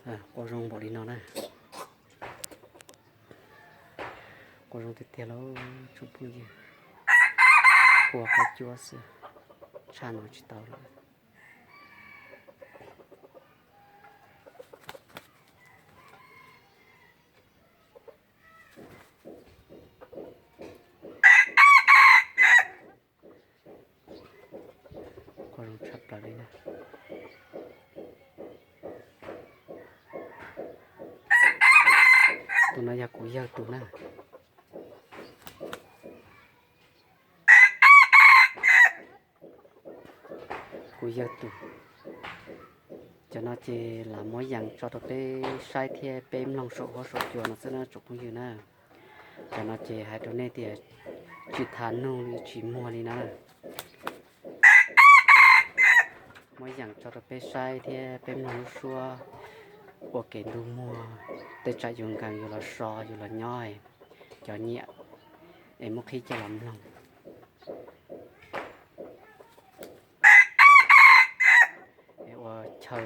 Qua zoo npaum li no na. Qua zoo tiag tiag lauj tsoom phooj ywg. Qua qab cuab xwb, tshaj no tsis tau lawm. Qua zoo tshaj plaws li na. Tus no yog kuv yawg tus na. Kuv yawg tus. Cov no ces lam muab yees tso rau peb saib thiab peb mloog saum huab saum cua no xwb na tsoom phooj ywg na. Cov no ces hais rau nej tias tsis tham nug li tsis muag li na. Muab yees tso rau peb saib thiab peb mloog lub suab ua kev ntuj muag, tej tsam yus nkees yus los so yus los nyob, cov nyiam es muab qhib coj los mloog. Es ua chaw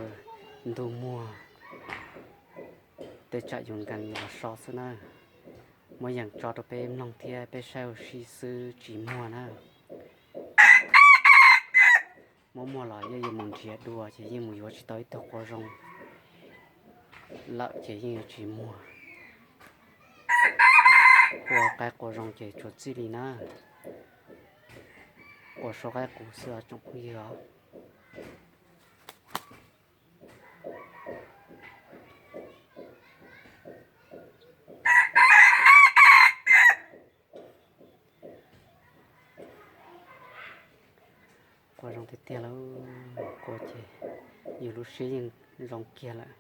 ntuj muag, tej tsam yus nkees yus los so xwb na. Muab yees tso rau peb mloog thiab peb saib ua si xwb tsis muag na. Muab muag los yeej yuav mus nrhiav dua ces yeej mus yuav tsis tau ib tug qua zoo lawm ces yeej yuav tsis muag. Qua qaib qua zoo ces tsuas txij li na. Qua suab qaib qus xwb os tsoom phooj ywg os. Qua zoo tiag tiag lauj, qua ces yus lub siab yeej zoo kiag lawm.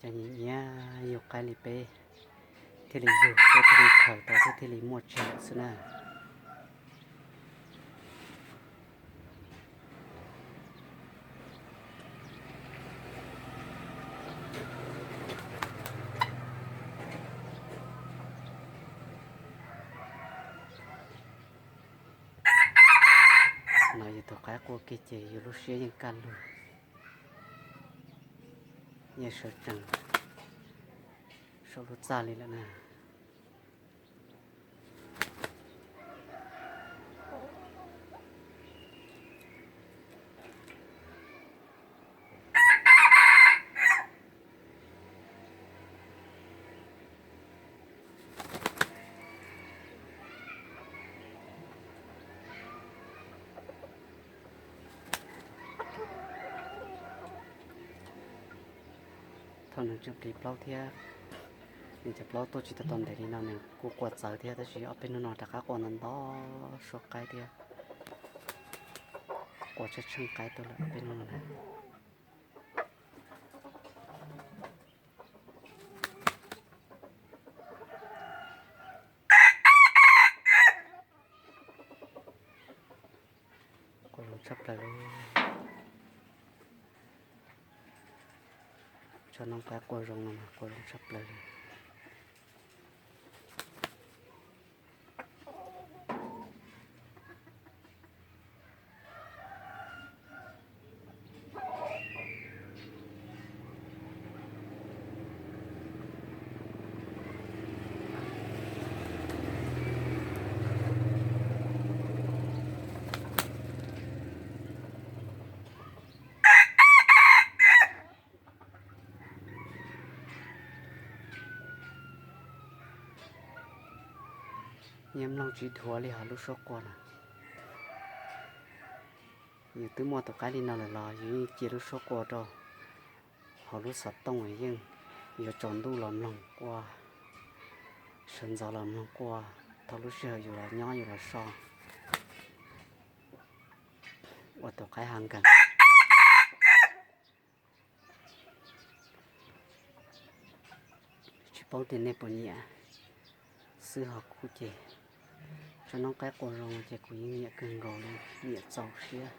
Cov nyiam nyiam yug qaib li peb thiaj li yug, peb thiaj li khaws tau thiab thiaj li muaj tseg lawm xwb na. No yog tus qaib qua kiag ces yus lub siab yeej kaj lug, yeej sawv tsees saum lub txaj li lawm na. Thaum nws tseem plig plaub thiab, nws cov plaub tuaj tsis tau tau ntev li no nws kuj qua txawv thiab, tab sis ob peb hnub no rov qab qua ntau ntau suab qaib thiab, qua tsheej tsheej qaib tuaj lawm ob peb hnub no na. Qua zoo tshaj plaws li. Tsob noob qaib qua zoo no mas qua zoo tshaj plaws li. Yeej mloog tsis dhuav li hos lub suab qua na. Yus twb muaj tus qaib li no lawm los yus yeej cia lub suab qua rau hauv lub xov tooj yeej Yuav tsaus ntuj los mloog quaj, sawv ntxov los mloog quaj, thaum lub sij hawm yus los nyob yus los so, ua tus qaib hav nkeeg. Tsis paub tias nej puas nyiam xwb ho kuv ces tsob noob qaib qua zoo ces kuv yeej nyiam kawg nkaus li, nyiam txaus siab.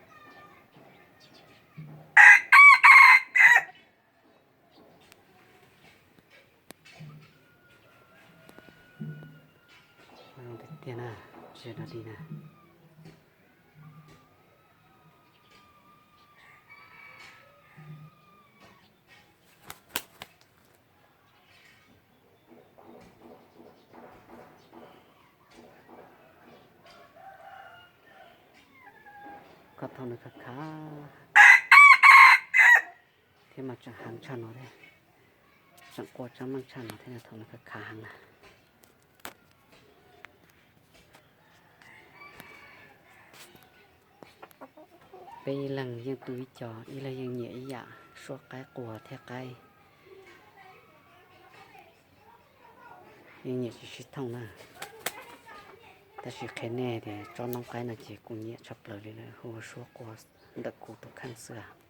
Tiag tiag na, tsis yog dog dig na. Koj thaum nws khav khav thiab mas tseem heev tshaj no thiab. Tseem qua tseeb meej tshaj no thiab, thaum nws khav khav heev na. Peb ib leeg yeej tu ib co, ib leeg yeej nyiam ib yam, suab qaib qua thiab qaib yeej nyiam tsis sib thooj na. Tab sis qhia nej tias tsob noob qaib no ces kuv nyiam tshaj plaws li lawm, hu ua suab qua ntawm kuv tus kheej xwb.